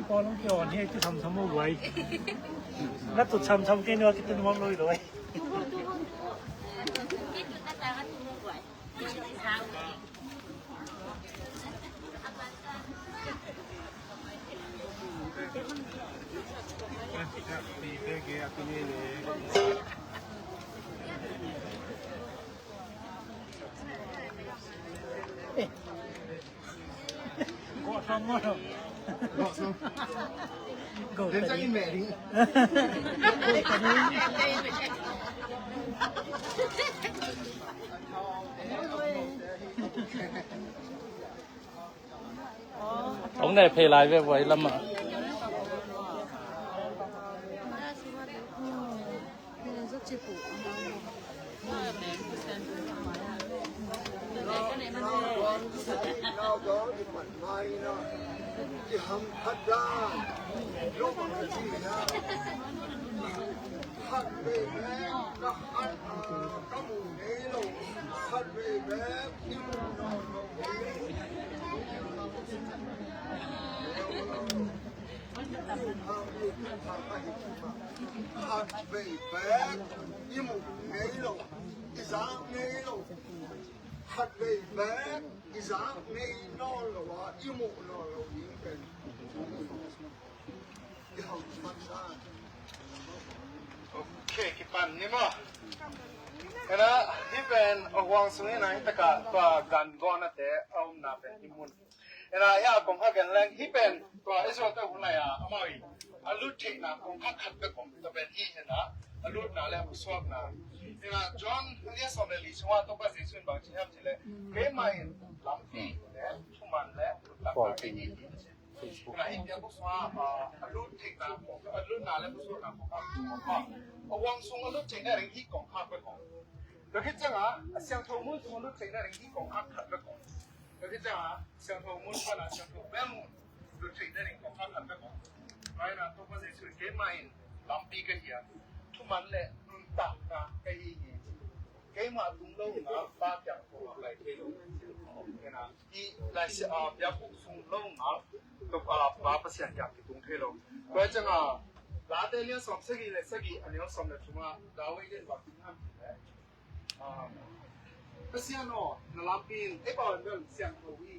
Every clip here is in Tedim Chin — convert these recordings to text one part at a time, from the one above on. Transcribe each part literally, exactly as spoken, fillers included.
Kawlung kion hi, tu samsam mu guai. Na tu samsam ke no, kita nuam loi loi. Hong ne phei lai ve, vai lam ah. Khat vei bek i muh ngei lo, i zak ngei lo. Khat vei bek i zak ngei nawn lo a, i muh nawn lo ding pen i hong man sa. Ok, kipan ni maw. Ena, hih pen a huang sung ena, hih taka tua gan gawnate a omna pen hih mun. Ena, hia kong kha gen leng, hih pen tua Israel te hun lai a, amau i a lut theihna kong khat khat bek om, tua pen hih ena, a lutna le a pusuakna. Ena, John a lian sawm le li sungah Topa Jesu in bang ci hiam cih leh, keimah in lampi le thuman le nuntakna ka hi hi. Ena, hih biakbuk sungah, ah, a lut theihna kong, a lutna le a pusuakna kong khat bek om. A huang sung a lut theihna ding hih kong khat bek om. Tua khit ciangin a siangtho mun sung a lut theihna ding hih kong khat khat bek om. Tua khit ciangin siangtho mun pan a siangtho bel mun lut theihna ding kong khat khat bek om. Tua hi a, Topa Jesu in keimah in lampi ka hi a, thuman le nuntakna ka hi hi. Keimah tung lo ngal Pa kiang kong pai thei lo. Ena, hih Lai Siangtho, ah, biakbuk sung lo ngal, Topa, ah, Pa Pasian kiang kitung thei lo. Tua ciangin Late a lian sawm sagih le sagih, a neu sawm le thumna, David in bang ci hiam cih leh, ah, Pasian aw, na lampi in ei pau in bel siangtho hi.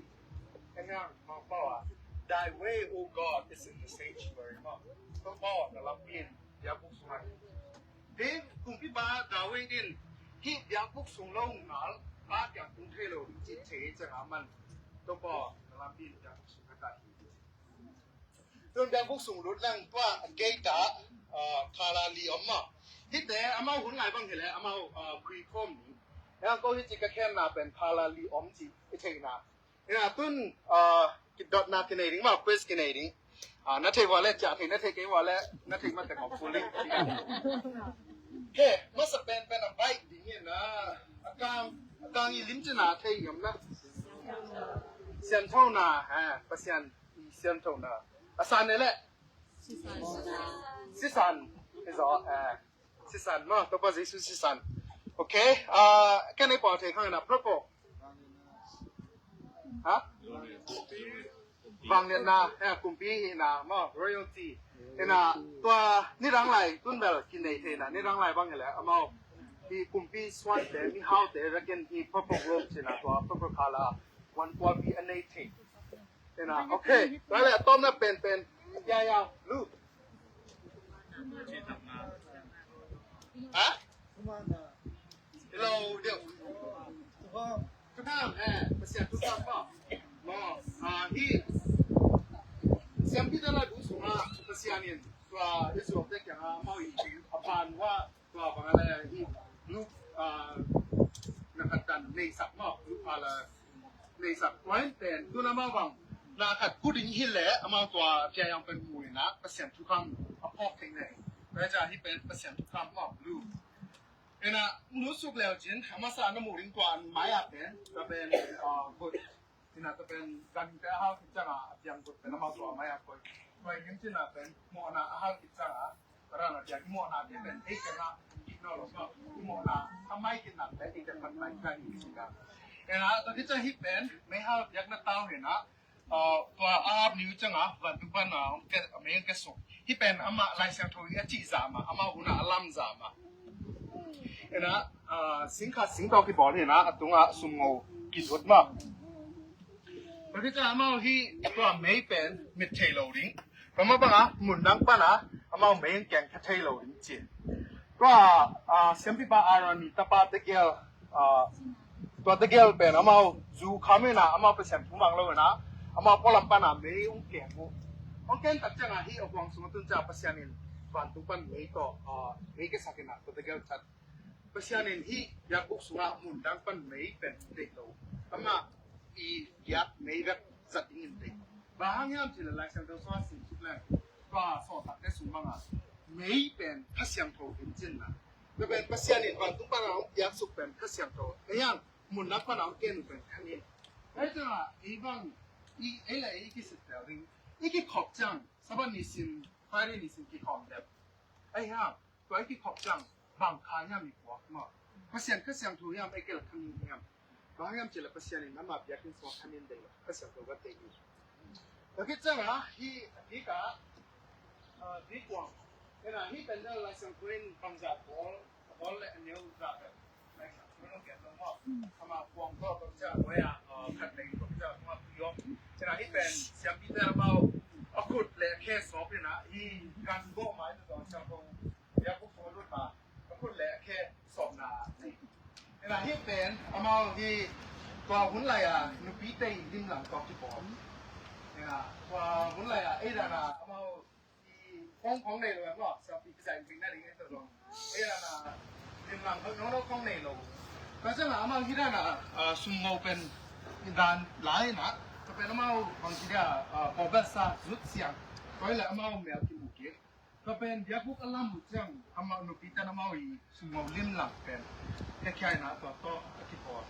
Ka hiang Mangpau ah, "Thy way, O God, is in the sanctuary," maw. Topa aw, na lampi in biakbuk sungah hi. Hih kumpipa David in hih biakbuk sung lo ngal Pa kiang tung thei lo ding ci thei ciangin aman, "Topa aw, na lampi in biakbuk sung ka hi." Tun biakbuk sung lut leng tua a gate ah, ah, khala li om maw. Hihte amau hun lai bang hi leh amau, ah, khui khawm ni. Hih ko hih ci ka khenna pen khala li om ci i theihna. Ena, tun, ah, kidotna kinei ding maw, quiz kinei ding. Ah, na thei ua leh ciah thei, na thei kei ua leh na thei mah teh kong pulih. He, masa penpen a baih ding in a, a kang, a kang i lim cihna thei ngam na. Sianthona, ha, Pasian i sianthona. A san ne leh sisan. Sisan. Hi zaw, ha. Sisan maw, Topa Jesu sisan. Ok, ah, ken ei pau thei khang na, propo. Ha? Vangliatna, eh, kumpi hihna maw, royalty. Ena, tua nidang lai, tun bel kinei theihna, nidang lai bang hi leh amau hih kumpi suante, mihaute, rakin hih purple robe cihna, tua purple color, wan kuapi a nei thei. Ena, ok, tua leh a tawpna penpen, ya, ya, lu. Ha? Hello, deuh. Thukham, eh, Pasian thukham maw. Maw, ah, hih Siam Peter laibu sungah Pasian in tua Israelte kiangah amau in a ban uah tua bang a leh hih lu, ah, na khat tan neisak maw, lu phala neisak. Tua in pen tun amau bang na khat kut ding hi leh amau tua piahiang pen mu in a Pasian thukham a phawk thei ne. Tua hi ciang hih pen Pasian thukham maw, lu. Ena, lusuk leu cin, a masa na mu ding tua mai ah pen, tua pen, ah, gut. Ena, tua pen, ganhingte a hau khit ciangin a piang gut pen amau tua mai ah koih. Tua i lim cihna pen, mawhna a hau khit ciangin, a ran a piang i mawhna te pen, ei ciangin, i no lo maw, i mawhna a mai khit nak pen, ei ciang pen mai ka hi cihna. Ena, tua khit ciang hih pen, meihal piakna tau hi na, Tua a ap ni uh ciangah vantung pan a mei hong kiasuk. Hih pen amah Lai Siangtho i a cih zah mah, amah hun a a lam zah mah. Ena, singkhat singtawh kibawl hi ena, a tungah sumngo kidut mah. Tua khit ciang amau hih tua mei pen mit thei lo ding. Tua mah bangah mun dang pana amau mei in keng kha thei lo ding ci. Tua siampipa Aaron i tapa tegel, tua tegel pen amau zu kham ena, amau Pasian thu mang lo ena, amau pualam pana mei hong keng uh. Hong keng tak ciangah hih a huang sungah tun ciang Pasian in vantung pan mei tawh mei kiasak ena tua tegel khat. Pasian in hih biakbuk sungah mun dang pan mei pen deih lo. Amah i biak mei bek zat dingin deih. Bang hang hiam cih leh Lai Siangtho sungah sim suk leng, tua sawltakte sung bangah mei pen Kha Siangtho hi ci-in na. Tua pen Pasian in vantung pan a hong biaksuk pen Kha Siangtho. Ei hang mun dang pan a hong ken uh pen kha nin. Ei ciangah ei bang i ei le ei i kisittel ding. I kikhop ciang Sabbath nisim, Friday nisim kikhawm dep. Ei hang tua i kikhop ciang bang kha hiam i puak maw? Pasian Kha Siangtho hiam, ei kei la kha nin hiam? Bang hiam cih leh Pasian in amah biakinn sungah kha nin deih lo, Kha Siangtho va deih hi. Tua khit ciangah hih a dikah dikuang ena hih pen Lai Siangtho in bangzah bawl, a bawl le a neu zah pen Lai Siangtho in hong gen lo maw? Amah kuang tawh tua ciang a nuai ah khat lei tua ciang a tungah tui om. Ena hih pen siampite amau a khut le a khe sawp ena hih gan gawh mai tua Siangtho biakbuk sungah lut ma a khut le a khe sawpna nei. Ena hih pen amau hih tua hun lai a nupite i limlang tawh kibawl. Ena tua hun lai a ei dan a amau i kong kong nei lo em maw, siampi kizai ding na ding ei tawh zong ei dan a limlang hoih nono kong nei lo. Tua ciang a amau hih dan a sumngo pen i dan lai na tua pen amau bangci dia kawbelsa zut siang. Tua hi leh amau mel kimu kik. Tua pen biakbuk a lam uh ciang amau nupite in amau i sumngo limlang pen hehkhia ina tua tawh a kipawl.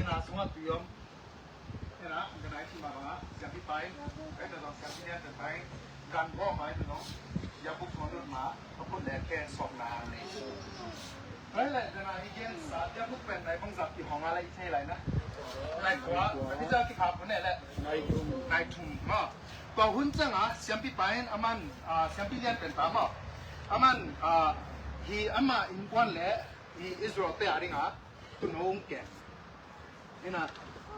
Ina sungah tui om. Ina ganai thim a bangah siampi pai, ina zong siampi lian pen pai, gan gawh mai ina zong biakbuk sungah lut ma a khut le a khe sawpna nei. Tua hi leh ina i gensa biakbuk pen nai bangzah kihong a leh i thei lai na. Nai kua, i ca kikhap hun eh leh nai thum, nai thum maw. Tua hun ciangah siampipa in aman siampi lian pen ta maw, aman hi amah innkuan le hi Israel-te a dingah tuuno hong kem. Ina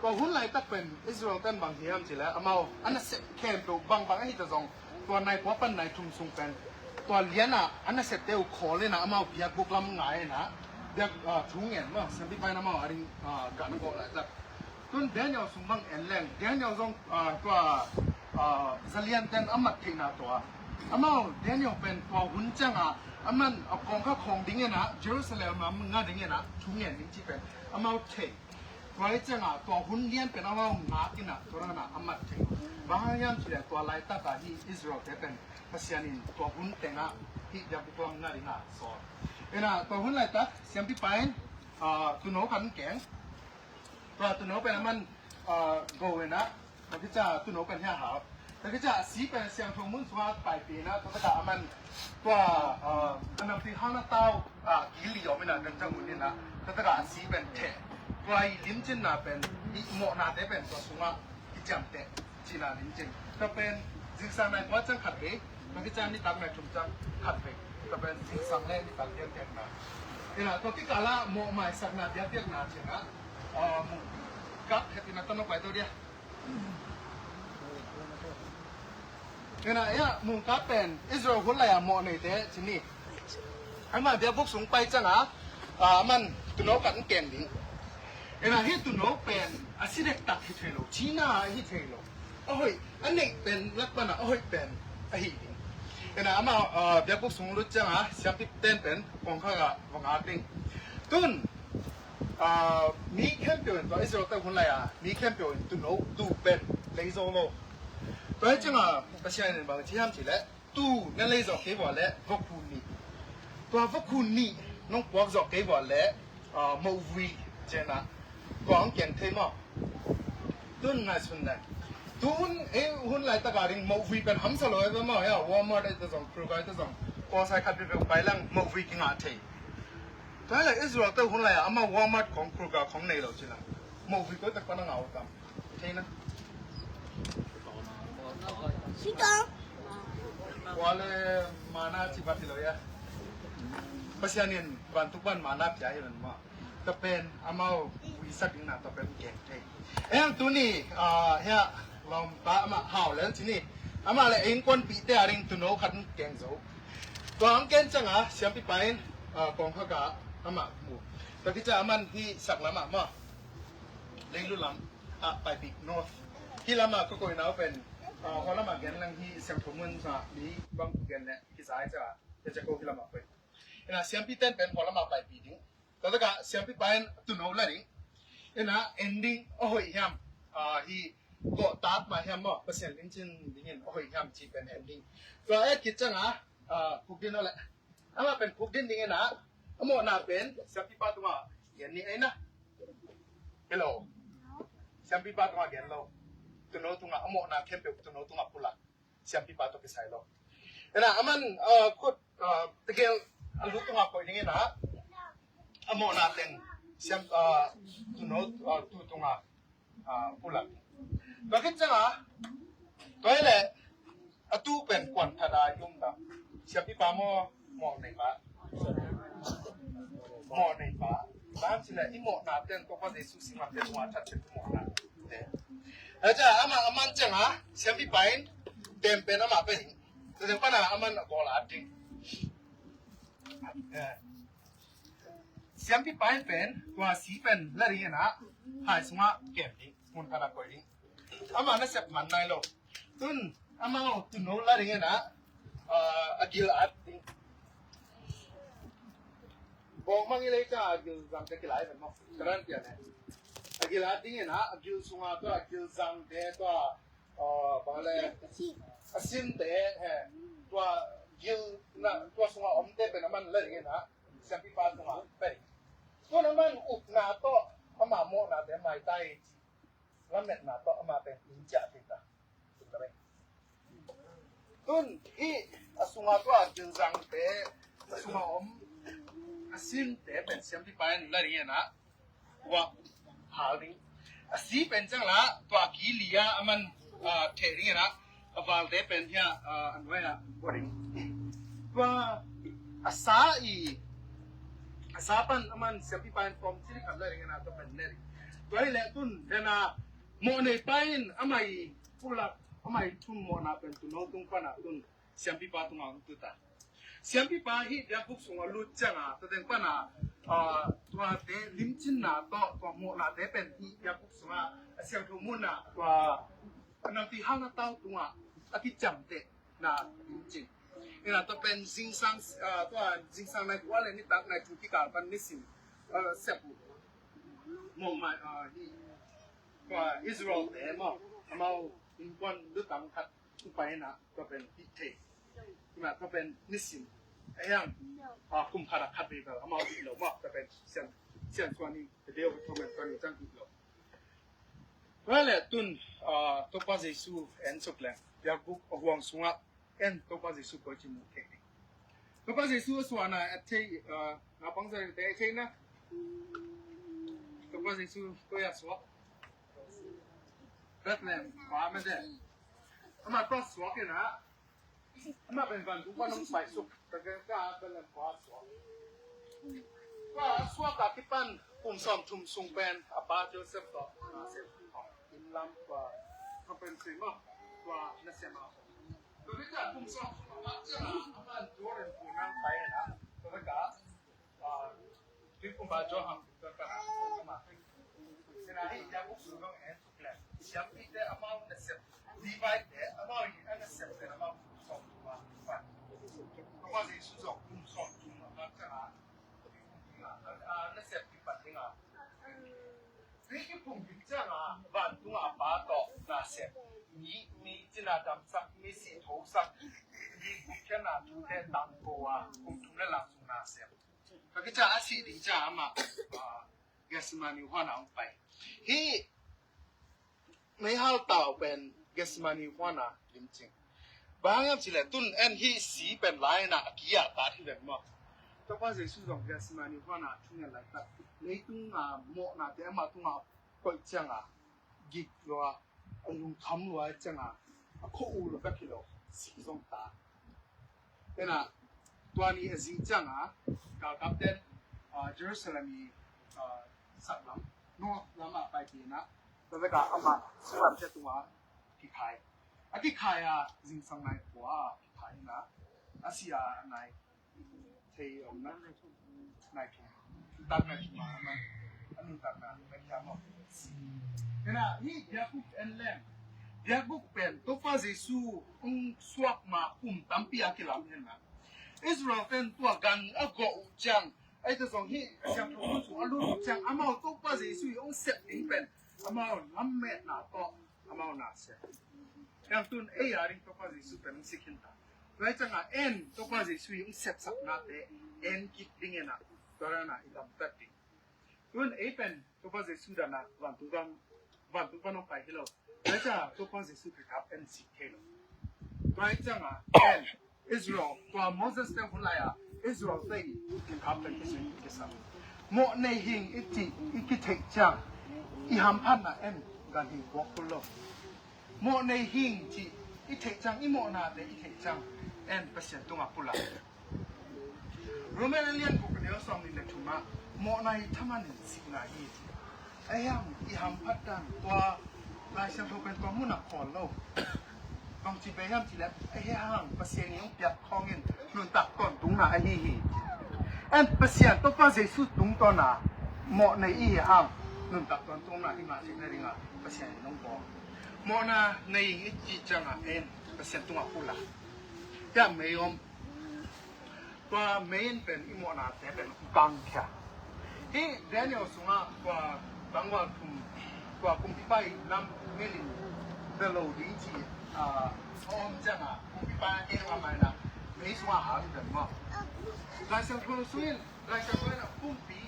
tua hun laitak pen Israel-te in bang hiam cih leh amau a nasep khempeuh bangbang ahi ta zong tua nai kua pan nai thum sung pen tua lianah a nasepte uh khawl ina amau biakbuk lam ngai ina biak thu ngen maw, siampipa in amau a ding gan gawh laitak. Tun Daniel sung bang en leng, Daniel zong tua zalianten a mat theihna tua amau Daniel pen tua hun ciangah aman a kawngkha khawng ding ina Jerusalem a nga ding ina thu ngen ding ci pen amau thei. Tua hi ciangah tua hun lian pen amau ngak ina tua dana a mat thei. Bang hang hiam cih leh tua laitakah hi Israel-te pen Pasian in tua hun tengah hih biakbuk lam nga dingah sawl. Ina tua hun laitak siampipa in tuuno khat keng. Tua tuuno pen aman go ina tua kica tuuno pen hia hau. Tua kica a si pen siangtho mun sungah paipih ina tua taka aman tua a nampi hang na tau a kili om ina kan cang mun ina tua taka a si pen theh. Tua i limcinna pen i mawhnate pen tua sungah i ciamteh cina limcin. Tua pen zingsang nai kua ciang khat vei. Tua kica nitak nai thum ciang khat vei. Tua pen zingsang le nitak biakpiakna. Ina tua kikala mawhmaisakna biakpiakna cina mung kap khat ina tano pai to dia. Ina ia mung kap pen Israel hun lai a mawh neite cini. Ama biakbuk sung pai cianga aman tuuno khat ken ding. Ina hi tuuno pen a si dektak hi thei lo, cina hi thei lo. A hoih a neih pen lak pana a hoih pen a hi ding. Ina ama biakbuk sung lut cianga siampi ten pen kongkhak ah va ngak ding. Tun mi khempeuh in tua Israel te hun lai a mi khempeuh in tuuno tu pen lei zo lo. Tua hi cianga Pasian in bang ci hiam cih leh tu na lei zawh kei vua leh vakhu nih. Tua vakhu nih nong puak zawh kei vua leh mohvui cena tua hong kiang thei maw? Tun ngai sun leh tun ei hun laitak a ding mohvui pen hamsa lo ei maw? Hia Walmart ei ta zong, Kroger ei ta zong, kawsai khat peuhpeuh pai lang mohvui kingah thei. Tua hi leh Israel te hun lai a amau Walmart khong, Kroger khong nei lo cila mohvui koi tak pana ngah uh tam? Thei na. Tua le mana ci vat hi lo ia. Pasian in vantung pan mana pia hi lo maw. Tua pen amau uisak ding na tua pen keng thei. Eng tuni, ah, hia lawmta amah Hau Lel ci ni. Amah le innkuanpihte a ding tuuno khat keng zo. Tua hong ken ciangin siampipa in, ah, kong khak a amah mu. Tua kici a aman hih sak lamah maw, Leilu lam ah paipih North. Hih lamah ka koihna uh pen, ah, hua lamah gen leng hih siangtho mun sa mi bang gen leh kizai ciangin ka ciako hih lamah koih. Ina siampite in pen hua lamah paipih ding. Tua takah siampipa in tuuno la ding. Ina ending a hoih hiam, ah, hih kawhtak mah hiam maw, Pasian limcin dingin a hoih hiam cih pen ending. Tua et khit ciangin, ah, khukdin aw leh. Amah pen khukdin ding ina, a mawhna pen siampipa tungah gen ni ei na. Hello. Siampipa tungah gen lo. Tuuno tungah, a mawhna khempeuh tuuno tungah pulak. Siampipa tawh kisai lo. Ina, aman, ah, khut, ah, tegel a lu tungah koih ding ina, a mawhna teng siam, ah, tuuno, ah, tuu tungah, ah, pulak. Tua khit ciangin, tua hi leh, a tuu pen kuan khat a i um ta. Siampipa maw, mawhneipa. Mawhneipa. Bang ci leh i mawhna ten Topa Jesu singlamteh tungah thatciam mawhnate. Aja, amah, aman ciangin siampipa in tempen amah pia ding. Tua teng pana aman a bawl a at ding. Eh. Siampipa in pen tua si pen la ding ina, hai sungah kem ding, mun khat ah koih ding. Amah nasep man nai lo. Tun amau tuuno la ding ina, ah, a gil at ding. Bawng mang i lei ciang a gil zang ka kilai pen maw. Ka dan pian e. A gil at ding ina, a gil sunga tua a gil zangte tua, ah, bang le a sinte he. Tua gil na, tua sunga omte pen aman la ding ina, siampipa tungah pia ding. Tun aman upna tawh ama mawhnate maitai ci. Lametna tawh amah pen in ciah thei ta. Tun hih a sunga tua gilzangte, a sunga om a sinte pen siampipa in la ding ina, tua hal ding. A si pen ciang la tua ki li a aman, ah, theh ding ina, a valte pen hia, ah, a nuai ah pua ding. Tua a sa i, a sa pan aman siampipa in pawm cili khat la ding ina, tua pen ne ding. Tua hi leh tun dena mawhneipa in amah i pulak, amah i thum mawhna pen tuuno tung pana tun siampipa tungah hong tu ta. Siampipa hih biakbuk sungah lut ciangin tua teng pana, ah, tuate limcinna tawh tua mawhnate pen hih biakbuk sungah a siangtho munah tua a nampi halna tau tungah a kiciamtehna limcin. Ina tua pen zingsang, ah, tua zingsang nai kua le nitak nai thum kikal pan nisim, ah, sep uh. Mawhmai, ah, hih tua Israel-te maw, amau innkuan lutang khat pai ina, tua pen hih thei. Ina tua pen nisim. Ahiang, ah, kum khat ah khat vei bel amau hih lo maw, tua pen sian, sian suan ni, te deu tua pen tua ni ciang hih lo. Tua le tun, ah, Topa Jesu en suk leng, biakbuk a huang sungah en Topa Jesu koici mu thei ding. Topa Jesu a suahna a thei, ah, naupang zate a thei na. Topa Jesu koi ah suak. Bethlehem khua mah te. Amah tua suak ina, amah pen vantung pan hong paisuk. Tua pen ka Bethlehem khua suak. Tua suak a kipan kum sawmthum sung pen a pa Joseph tawh nasem inn lam tua, tua pen sui maw, tua nasem a. Tua pen ka kum sawmthum a mah ciang a, aman Jordan pu nang pai ina. Tua pen ka, ah, tuiphum ah Johan tua pen a, tua pen a. Ina hih biakbuk sung dong en. Siampite amau nasep, Levite amau i a nasep pen amau kum sawmthum a pan. Topa Jesu zong kum sawmthum a pan ciang a, a nasep kipan ding a. Tui kiphum ding ciang a, vantung a Pa tawh nasep. Mi, mi cina damsak, mi si thosak, mi gupkhiatna thute tangko a, kum thum le lang sung nasep. Tua kici a sih ding ciang amah, ah, Gethsemane huan ah hong pai. Hih meihal tau pen Gethsemane huan ah limcing. Bang hang hiam cih leh tun en hih si pen lai ina a ki-ah tat hi ven maw. Topa Jesu zong Gethsemane huan ah thungen laitak, leitung a mawhnate amah tungah koih ciang a gik lua, a lungkham lua ciangin a khua ul bek hi lo, si zong ta. Ena, tua ni a zing ciangin galkapten, ah, Jerusalem i, ah, saklam, north lam ah paipih ina, tua vek a amah singlamteh tungah kikhai. A kikhai a zingsang nai kua a kikhai ina, a si a nai thei om na, nai thum. Nuntakna thum a man, a nuntakna nai thum a man. Ena, hih biakbuk en leng, biakbuk pen Topa Jesu hong suak ma kum tampi a kilam hen na. Israel ten tua gan a gawh uh ciang, ei ta zong hih siangtho sung a lut uh ciang, amau Topa Jesu i hong sep ding pen amau lammetna tawh amau na sia. Hang tun ei a ding Topa Jesu pen hong si khin ta. Tua hi ciangin en Topa Jesu i hong sepsaknate en kik ding ena, tua dana i lamtat ding. Tun ei pen Topa Jesu dana vantung van, vantung van hong pai hi lo. Tua hi ciangin Topa Jesu kikhap en si thei lo. Tua hi ciangin en Israel, tua Moses te hun lai a Israel te i kikhap pen kisui kisam. Mawh nei hing i cih i kitheih ciang i hamphatna en ganhing buak kul lo. Mawh nei hing cih i theih ciang, i mawhnate i theih ciang en Pasian tungah pulak. Roman a lian guk a neu sawm nih le thum ah mawhna hi thaman in sikna hi ci. Ahi hang i hamphat dan tua Lai Siangtho pen tua munah khawl lo. Bangci bei hiam cih leh ahi hang Pasian i hong piak khawngin nuntak tawntungna ahi hi. En Pasian Topa Jesu tungtawna mawh nei i hi hang nuntak tawntungna i ngah theihna dingah Pasian in hong bawl. Mawhna nei i cih ciangin en Pasian tungah pulak. Hiam mei om. Tua mei in pen i mawhnate pen kangkhia. Hih Daniel sungah tua tangval thum, tua kumpipa i lam melin bia lo ding ci a om ciangin kumpipa in a maina mei sungah hang pen maw. Lai Siangtho sungin, Lai Siangtho in a kumpi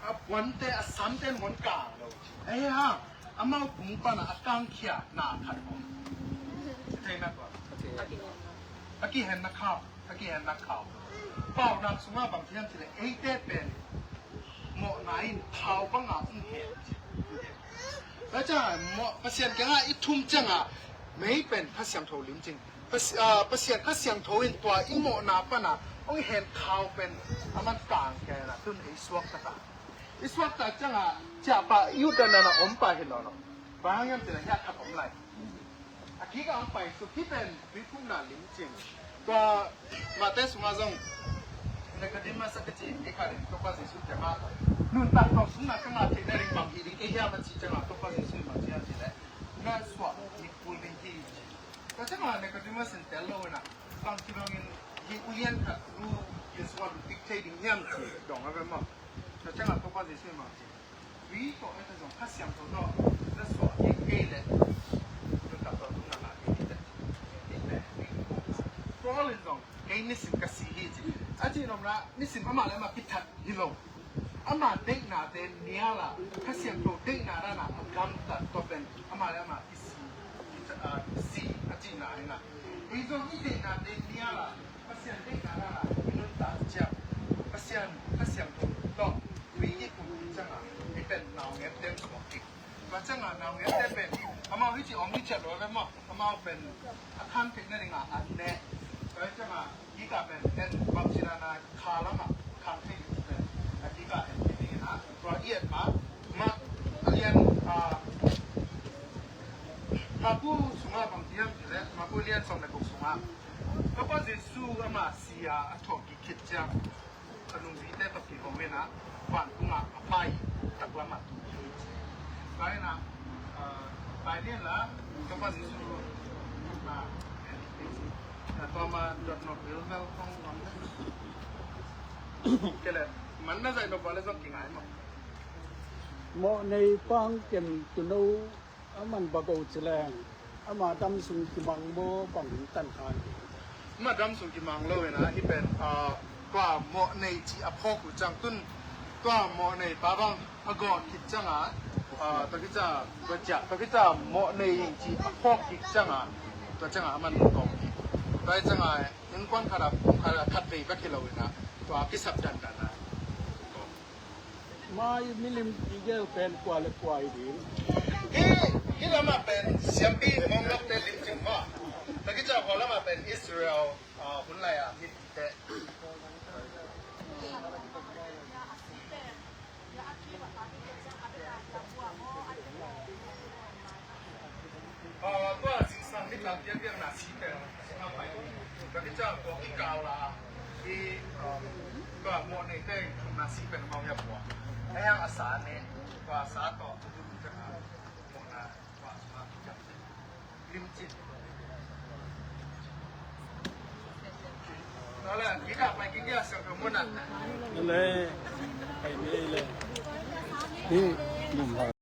a puante, a samte in hong kang lo ci. Ahi hang amau tung pan a kangkhia na khat om. Thei na tua. A kihenna khau, a kihenna khau. Paunak sungah bang ci hiam cih leh eite pen mawhna in khau banga hong hen ci. Tua ciangin mawh, Pasian kiangah i thum ciangin mei pen Kha Siangtho limcing. Pas-, ah, Pasian Kha Siangtho in tua i mawhna pana hong hen khau pen a man kangkhia ina tun ei suakta ta. I suakta ciangin ciahpah i utdan a om pah hi lo lo. Bang hang hiam cih leh hiah khat om lai. A kikah hong pai suk hih pen tuiphumna limcing. Tua Mate sungah zong Nicodemus a kici ei khat in Topa Jesu kiangah nuntak tawntungna ka ngah theihna ding bang hi ding ei hiam a cih ciangin Topa Jesu in bang ci hiam cih leh na suah hi kul ding hi ci. Tua ciangin Nicodemus in tel lo ina bang ci bangin hih ulian khat lu Jesu a lutik thei ding hiam ci dong a ve maw. Tua ciangin Topa Jesu in bang ci. Tui tawh ei ta zong Kha Siangtho tawh na suah kik kei leh nuntak tawntungna ngah kei ding. Paul in zong kei nisim ka si hi ci. A cih nopna nisim amah le amah kithat hi lo. Ama deihnate nial a Kha Siangtho deihna dana a gamtat tua pen amah le amah kisi, kita, ah, kisi a cihna hi na. Ei zong i deihnate nial a Pasian deihna dana i nuntak ciang Pasian Kha Siangtho tawh tui i pum ciangin ei pen naungek tem suak kik. Tua ciangin naungek tem pen amau hih ci om hi ciat lo le maw. Amau pen a khan theihna dingin an ne. Tua ciangin kikah pen en bangci dana kha lamah khan thei ding pen a kikah en thei ding ina tua i et mah mah a lian, ah, Maku sungah bang ci hiam cih leh Maku lian sawm le guk sungah Topa Jesu amah si a a thawh kik khit ciang a nungzuite tawh kiho ina vantungah a pai taklamah tung hi. Tua ina, ah, pai lian la Topa Jesu na, na tua ma dot not bil vel kong lam le. Kele man na zai no ba le zong kingai mo. Mawh nei pang kem tuno a man bak o ci leng ama dam sung kimang maw bang tan khan. Ama dam sung kimang lo ina hi pen, ah, tua mawh nei ci a phawk uh ciang tun tua mawh nei pa bang a gawh kik ciangin, ah, tua kica tua cia tua kica mawh nei ci a phawk kik ciangin tua ciangin a man kawng kik. Tua ciangin innkuan khat a kum khat a khat vei bek hi lo ina tua kisap dandan a. Mai milim i gel pen kua le kua i ding? Hih, hih lamah pen siampi mawng lawkte lim cing maw. Takicau kua lamah pen Israel, ah, hun lai ah hih te. Tua zingsang ni tang tiang tiang na si pen, na pai. Ka ki chang tua ki kau la, ki, tua mo nei te na si pen mau ya bua. Ai yang asa ne, tua sa to, tu tu tu na, tua sa ki chang. Lim cin. Tua le, ki ka pai ki kia sa ka mo na. Tua le, pai ni le. Ni, ni.